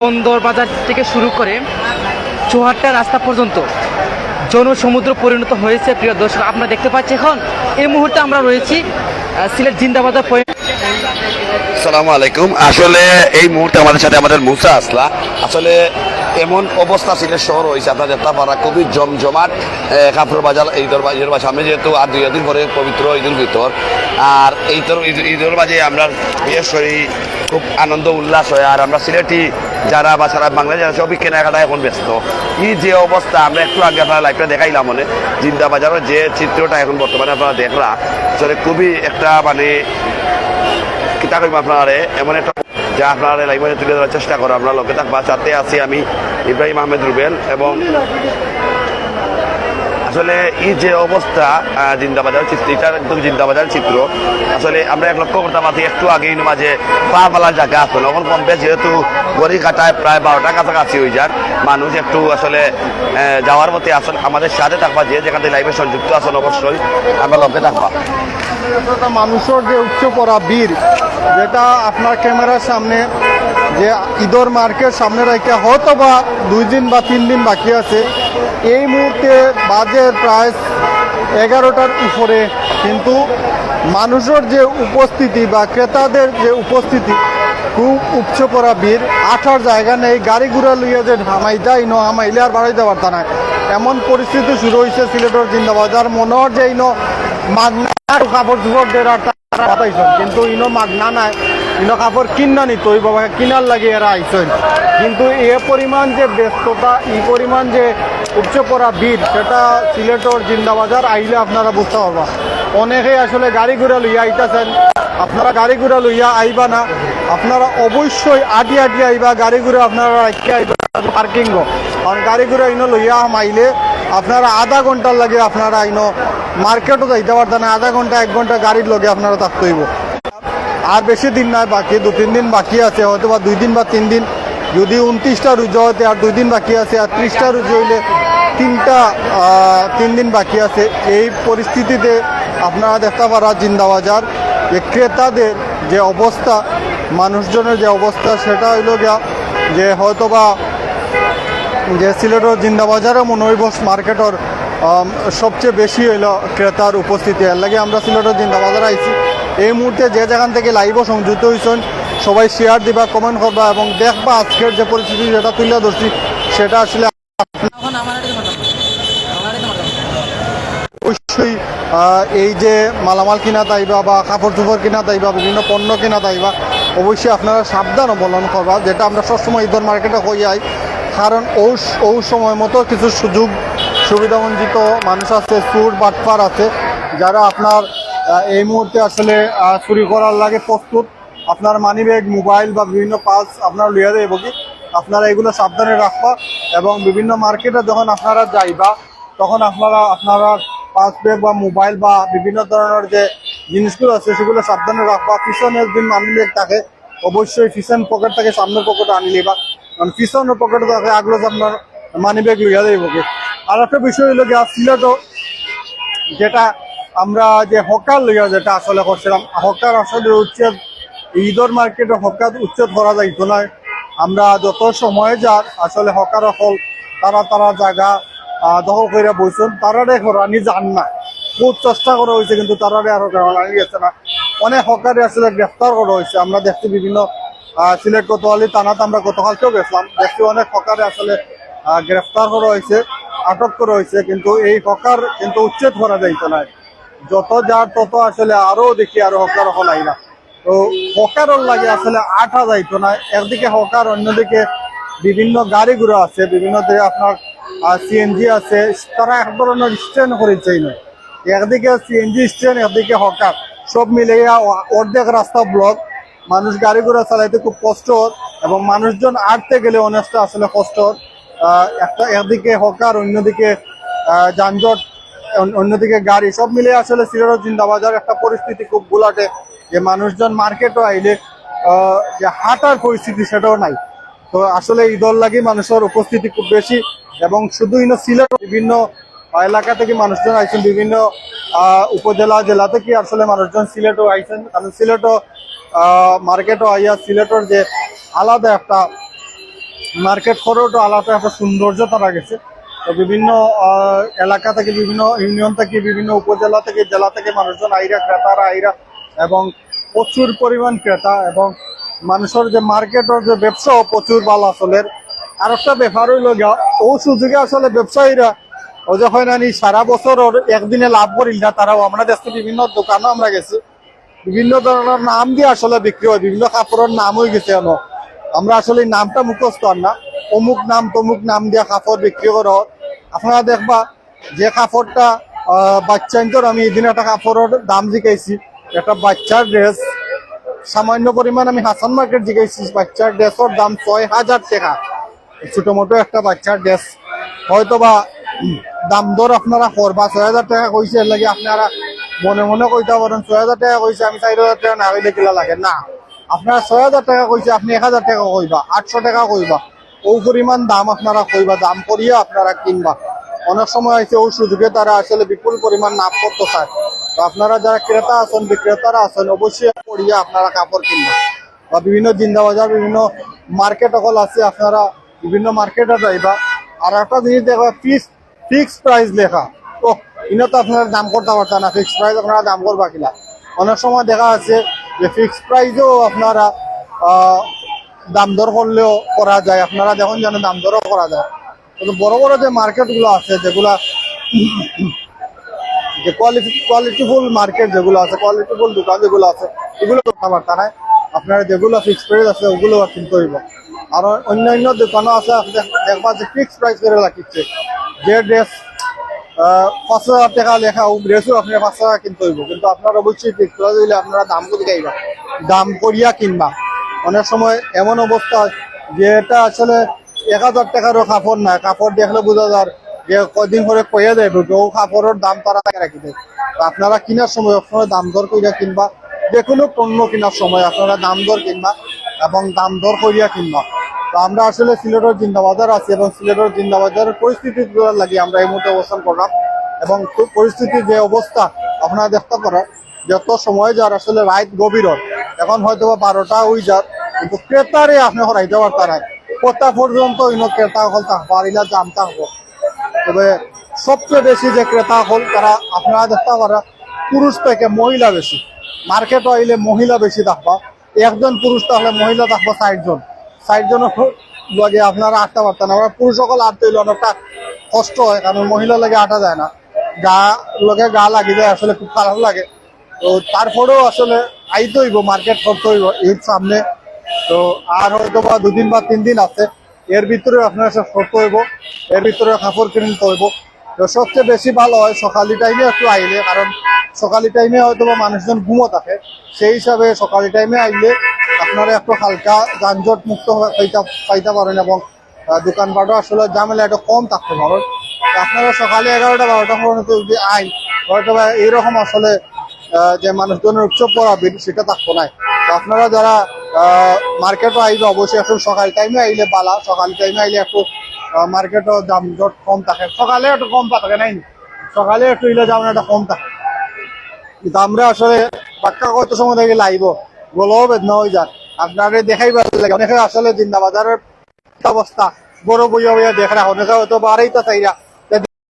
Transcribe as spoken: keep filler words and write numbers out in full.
বন্দর বাজার থেকে শুরু করে চৌহাট্টা রাস্তা পর্যন্ত জনসমুদ্র পরিণত হয়েছে। প্রিয় দর্শক, আপনারা দেখতে পাচ্ছেন এখন এই মুহূর্তে আমরা রয়েছি আহ, সিলেট জিন্দাবাজার পয়েন্ট। আসসালামু আলাইকুম। আসলে এই মুহূর্তে আমাদের সাথে আমাদের মুসা আসলা। আসলে এমন অবস্থা সিলেট শহর হয়েছে, আপনারা দেখতে পারা খুবই জমজমাট। এ, কাপড় বাজার, ঈদর বাজার, সামনে যেহেতু আর দুই দিন পরে পবিত্র ঈদুল ফিতর, আর এই তো ঈদ- ঈদর মাঝে আমরা বিশেষ করি খুব আনন্দ উল্লাস হয়। আর আমরা সিলেটি যারা বা সারা বাংলাদেশ যারা সবই কেনাকাটা এখন ব্যস্ত। এই যে অবস্থা, আমরা একটু আগে আপনারা লাইভটা দেখাইলাম, মানে জিন্দাবাজারের যে চিত্রটা এখন বর্তমানে আপনারা দেখরা, আসলে খুবই একটা মানে কিতা কইব আপনারে, এমন একটা যা আপনারা লাইভে তুলে ধরার চেষ্টা করো। আপনারা লগে থাকবা, সাথে আছি আমি ইব্রাহিম আহমেদ রুবেল এবং আসলে এই যে অবস্থা, আহ, জিন্দাবাজার চিত্র, এটা একদম জিন্দাবাজার চিত্র। আসলে আমরা এক লক্ষ্য করতাম আছি একটু আগে ইনো মাঝে পা ফালার জায়গা আসতো না, এখন কম বেশ যেহেতু ঘড়ি কাটায় প্রায় বারোটার কাছাকাছি হয়ে যার, মানুষ একটু আসলে আহ, যাওয়ার মতে আসলে আমাদের সাথে থাকবা, যে যেখান থেকে লাইভে সংযুক্ত আছেন অবশ্যই আমরা লগে থাকবা। মানুষের যে উপচে পড়া ভিড়, যেটা আপনার ক্যামেরার সামনে যে ঈদর মার্কেট সামনে রাখিয়া হয়তো বা দুই দিন বা তিন দিন বাকি আছে, এই মুহূর্তে বাজে প্রায় এগারোটার উপরে, কিন্তু মানুষের যে উপস্থিতি বা ক্রেতাদের যে উপস্থিতি, খুব উপচে পড়া ভিড়। আঠার জায়গা নেই, গাড়ি ঘোড়া লইয়া যে হামাইতা ইনো হামাইলে আর বাড়াইতে পারতা না, এমন পরিস্থিতি শুরু হয়েছে সিলেটের জিন্দাবাজার। মনে হয় যে ইনো মাগনা কাপড় চোপড় দের আর তারা পাইছেন, কিন্তু ইনো মাগনা নাই, ইনো কাপড় কিনা নিত ওই বাবা কিনার লাগে এরা আইছেন। কিন্তু এ পরিমাণ যে ব্যস্ততা, এই পরিমাণ যে উপচে পড়া ভিড়, সেটা সিলেটের জিন্দাবাজার আইলে আপনারা বুঝতে পারবা। অনেকেই আসলে গাড়ি ঘোড়া লইয়া আইতাছেন, আপনারা গাড়ি ঘোড়া লইয়া আইবা না, আপনারা অবশ্যই আটি আটি আইবা। গাড়ি ঘোড়া আপনারা রাখিয়া আইবা পার্কিং, কারণ গাড়ি ঘোড়া ইনো লইয়া মাইলে আপনারা আধা ঘন্টার লাগে আপনারা ইনো মার্কেটও যাইতে পারতেন না, আধা ঘন্টা এক ঘন্টা গাড়ির লগে আপনারা থাকতে হইব। আর বেশি দিন নাই বাকি, দু তিন দিন বাকি আছে, হয়তো বা দুই দিন বা তিন দিন। যদি উনত্রিশটা রোজা হইতে আর দুই দিন বাকি আছে, আর ত্রিশটা রোজা হইলে তিনটা আহ, তিন দিন বাকি আছে। এই পরিস্থিতিতে আপনারা দেখতে পারা জিন্দাবাজার যে ক্রেতাদের যে অবস্থা, মানুষজনের যে অবস্থা, সেটা হইল গিয়া যে হয়তো বা যে সিলেটের জিন্দাবাজারও মনে হয় বস মার্কেটের আম, সবচেয়ে বেশি হইল ক্রেতার উপস্থিতি। এর লাগে আমরা সিলেটের জিন্দাবাজার আইছি। এই মুহূর্তে যে যেখান থেকে লাইভও সংযুক্ত হইছেন, সবাই শেয়ার দিবা, কমেন্ট করবা এবং দেখবা আজকের যে পরিস্থিতি যেটা তুলে ধরছি, সেটা আসলে অবশ্যই আহ, এই যে মালামাল কিনা তাইবা বা কাপড় চোপড় কিনা তাইবা, বিভিন্ন পণ্য কিনা তাইবা, অবশ্যই আপনারা সাবধান অবলম্বন করবা, যেটা আমরা সবসময় ঈদর মার্কেটে হইয়াই। কারণ ও স- ও সময় মতো কিছু সুযোগ সুবিধাবঞ্চিত মানুষ আছে, চুর বাটপার আছে, যারা আপনার আহ, এই মুহূর্তে আসলে আহ, চুরি করার লাগে প্রস্তুত। আপনার মানি ব্যাগ, মোবাইল বা বিভিন্ন পার্স আপনারা লইয়া যাইব কি, আপনারা এগুলো সাবধানে রাখবা। এবং বিভিন্ন মার্কেটে যখন আপনারা যাইবা, তখন আপনারা আপনারা পার্স ব্যাগ বা মোবাইল বা বিভিন্ন ধরনের যে জিনিসগুলো আছে, সেগুলো সাবধানে রাখবা। পিছনে যদি মানি ব্যাগ থাকে, অবশ্যই পিছন পকেট থেকে সামনের পকেটে আনি নিবা, কারণ পিছনের পকেটে থাকে আগলো আপনার মানি ব্যাগ লইয়া যাইব কি। আর একটা বিষয় হইলো গিয়া, সিলেটও যেটা আমরা যে হকার লইয়া যেটা আসলে করছিলাম, হকার আসলে উচ্ছেদ, ঈদর মার্কেটে হকার উচ্ছেদ করা যাইতো না। আমরা যত সময় যার আসলে হকার অকল তারা তারা জায়গা আহ, দখল করে বইছেন, তারারে হরানি যান না। খুব চেষ্টা করা হয়েছে, কিন্তু তারারে আরো হরানি গেছে না। অনেক হকারে আসলে গ্রেফতার করা হয়েছে। আমরা দেখছি বিভিন্ন আহ, সিলেট কোতোয়ালি থানাত আমরা গতকালকেও গেছিলাম, দেখছি অনেক হকারে আসলে আহ, গ্রেফতার করা হয়েছে, আটক করা হয়েছে, কিন্তু এই হকার কিন্তু উচ্ছেদ করা যাইতো না। যত যার তত আসলে আরো দেখি আরো হকার হল আইরা। তো হকারর লাগে আসলে আটা যাইতো না। একদিকে হকার, অন্যদিকে বিভিন্ন গাড়ি ঘোড়া আছে, বিভিন্ন যে আপনার সিএনজি আছে, তারা এক ধরনের স্ট্যান্ড করে চাই না। একদিকে সিএনজি স্ট্যান্ড, একদিকে হকার, সব মিলিয়া অ- অর্ধেক রাস্তা ব্লক। মানুষ গাড়ি ঘোড়া চালাইতে খুব কষ্ট হয় এবং মানুষজন আটতে গেলে অনেকটা আসলে কষ্ট হয়। আহ, একটা একদিকে হকার, অন্যদিকে আহ, যানজট, অন- অন্যদিকে গাড়ি, সব মিলিয়ে আসলে সিলেটের জিন্দাবাজার একটা পরিস্থিতি খুব গুলাটে, যে মানুষজন মার্কেটও আইলে আহ, যে হাঁটার পরিস্থিতি সেটাও নাই। তো আসলে ঈদর লাগি মানুষের উপস্থিতি খুব বেশি এবং শুধু ইনো সিলেট, বিভিন্ন এলাকা থেকে মানুষজন আইছেন, বিভিন্ন আহ, উপজেলা জেলা থেকে আসলে মানুষজন সিলেটও আইছেন, কারণ সিলেটও আহ, মার্কেটও আইয়া সিলেটের যে আলাদা একটা মার্কেট করেও তো আলাদা একটা সৌন্দর্য তারা গেছে। তো বিভিন্ন আহ, এলাকা থেকে, বিভিন্ন ইউনিয়ন থেকে, বিভিন্ন উপজেলা থেকে, জেলা থেকে মানুষজন আইরা, ক্রেতারা আইরা, এবং প্রচুর পরিমাণ ক্রেতা এবং মানুষের যে মার্কেটের যে ব্যবসাও প্রচুর ভালা চলের। আর একটা ব্যাপার হইল গিয়া, ও সুযোগে আসলে ব্যবসায়ীরা, ও যে হয় না নি, সারা বছর ওর একদিনে লাভ করিল না, তারাও আমরা দেখছি বিভিন্ন দোকানও আমরা গেছি, বিভিন্ন ধরনের নাম দিয়ে আসলে বিক্রি হয়, বিভিন্ন কাপড়ের নাম হয়ে গেছে এখন। আমরা আসলে এই নামটা মুখস্থ আর না, অমুক নাম তমুক নাম দিয়ে কাপড় বিক্রি করা হয়। আপনারা দেখবা যে কাপড়টা আহ, বাচ্চাইন্তর, আমি এদিন একটা কাপড়ের দাম জিকাইছি, একটা বাচ্চার ড্রেস, সামান্য পরিমাণ আমি হাসান মার্কেট জিকাইছি, বাচ্চার ড্রেসের দাম ছয় হাজার টাকা। ছোট মোটো একটা বাচ্চার ড্রেস, হয়তো বা উম, দাম দর আপনারা করবা। ছয় হাজার টাকা কইছে, এর লাগি আপনারা মনে মনে কইতা পারেন, "ছয় হাজার টাকা কইছে, আমি চার হাজার টাকা না কইলে কিলা লাগে?" না, আপনারা ছয় হাজার টাকা কইছে, আপনি এক হাজার টাকা কইবা, আটশো টাকা কইবা, ও পরিমাণ দাম আপনারা কইবা, দাম করিয়া আপনারা কিনবা। অনেক সময় আছে ও সুযোগে তারা আসলে বিপুল পরিমাণ লাভ করতে চায়। তো আপনারা যারা ক্রেতা আছেন, বিক্রেতারা আছেন, অবশ্যই করিয়া আপনারা কাপড় কিনবা। বা বিভিন্ন জিন্দাবাজার, বিভিন্ন মার্কেট সকল আছে, আপনারা বিভিন্ন মার্কেটে যাইবা। আর একটা জিনিস দেখবা, ফিক্স ফিক্স প্রাইস লেখা। তো ইনো তো আপনারা দাম করতে পারতা না, ফিক্স প্রাইস আপনারা দাম করবা কিলা? অনেক সময় দেখা আছে যে ফিক্স প্রাইসও আপনারা আহ, দাম দর করলেও করা যায়, আপনারা দেখুন যেন দাম দরও করা যায়। কিন্তু বড় বড় যে মার্কেটগুলো আছে, যেগুলা যে কোয়ালিটি কোয়ালিটিফুল মার্কেট যেগুলো আছে, কোয়ালিটিফুল দোকান যেগুলো আছে, এগুলো করতে পারতা না। আপনারা যেগুলো ফিক্স প্রাইস আছে, ওগুলো কিনতে হইব। আর অন্য অন্য দোকানও আছে, আপনি দেখ- দেখবা যে ফিক্স প্রাইস করে রাখিচ্ছে। যে ড্রেস পাঁচ হাজার টাকা লেখা, ও ড্রেসও আপনি পাঁচ হাজার কিনতে হইব, কিন্তু আপনারা অবশ্যই ফিক্স প্রাইস হইলে আপনারা দাম করে খাইবা, দাম করিয়া কিনবা। অনেক সময় এমন অবস্থা হয় যে এটা আসলে এক হাজার টাকারও কাপড় না, কাপড় দেখলে বোঝা যার যে কদিন পরে কইয়া যাইব, ও কাপড়ের দাম তারা রাখি দেয়। তো আপনারা কিনার সময় সবসময় দাম দর করিয়া কিনবা, যে কোনো পণ্য কেনার সময় আপনারা দাম দর কিনবা এবং দাম দর করিয়া কিনবা। তো আমরা আসলে সিলেটের জিন্দাবাজার আছি এবং সিলেটের জিন্দাবাজারের পরিস্থিতি তুলার লাগি আমরা এই মুহূর্তে অবস্থান করলাম। এবং খুব পরিস্থিতি যে অবস্থা আপনারা দেখতে পারেন, যত সময় যার আসলে রাত গভীর হয়, এখন হয়তো বা বারোটা হয়ে যার, কিন্তু ক্রেতারে আপনি হরাইতে পারতা না। কটা পর্যন্ত ইনো ক্রেতা হল থাকবো আর ইলা জাম থাকবো। তবে সবচেয়ে বেশি যে ক্রেতা হল তারা আপনারা দেখতে পারেন পুরুষ থেকে মহিলা বেশি, মার্কেটও আইলে মহিলা বেশি থাকবা। একজন পুরুষ থাকলে মহিলা থাকবো ষাট জন, ষাট জনের লগে আপনারা আটতে পারতেন না। আমরা পুরুষ সকল আটতে হইলে অনেকটা কষ্ট হয়, কারণ মহিলা লগে আটা যায় না, গা লগে গা লাগি যায়, আসলে খুব খারাপ লাগে। তো তারপরেও আসলে আইতে হইব, মার্কেট করতে হইব ঈদ সামনে। তো আর হয়তো বা দুদিন বা তিন দিন আছে, এর ভিতরে আপনারা সব করতে হইব, এর ভিতরে কাপড় কিনতে হইব। তো সবচেয়ে বেশি ভালো হয় সকালি টাইমে একটু আইলে, কারণ সকালি টাইমে হয়তো বা মানুষজন ঘুমো থাকে, সেই হিসাবে সকালি টাইমে আইলে আপনারা একটু হালকা যানজট মুক্ত হয়ে পাইতা পাইতা পারেন এবং আহ, দোকানপাটও আসলে ঝামেলা একটু কম থাকতে পারেন। তো আপনারা সকালে এগারোটা বারোটা পর্যন্ত যদি আইন, হয়তো বা এইরকম আসলে আহ, যে মানুষজনের উৎসব করা ভিড় সেটা থাকতো নাই। তো আপনারা যারা মার্কেটও আইবে, অবশ্যই এখন সকাল টাইমে আইলে বালা, সকাল টাইমে আইলে একটু মার্কেটও দাম দর কম থাকে, সকালে একটু কম থাকে নাই, সকালে একটু ইলে দাম একটা কম থাকে। কিন্তু আমরা আসলে বাক্কা কত সময় থেকে লাইব, গলাও বেদনা হয়ে যায়। আপনারা দেখাইবার লাগে অনেকে আসলে জিন্দাবাজারের অবস্থা, বড় বইয়া বইয়া দেখরা, অনেকে হয়তো বাড়াইতে চাইরা,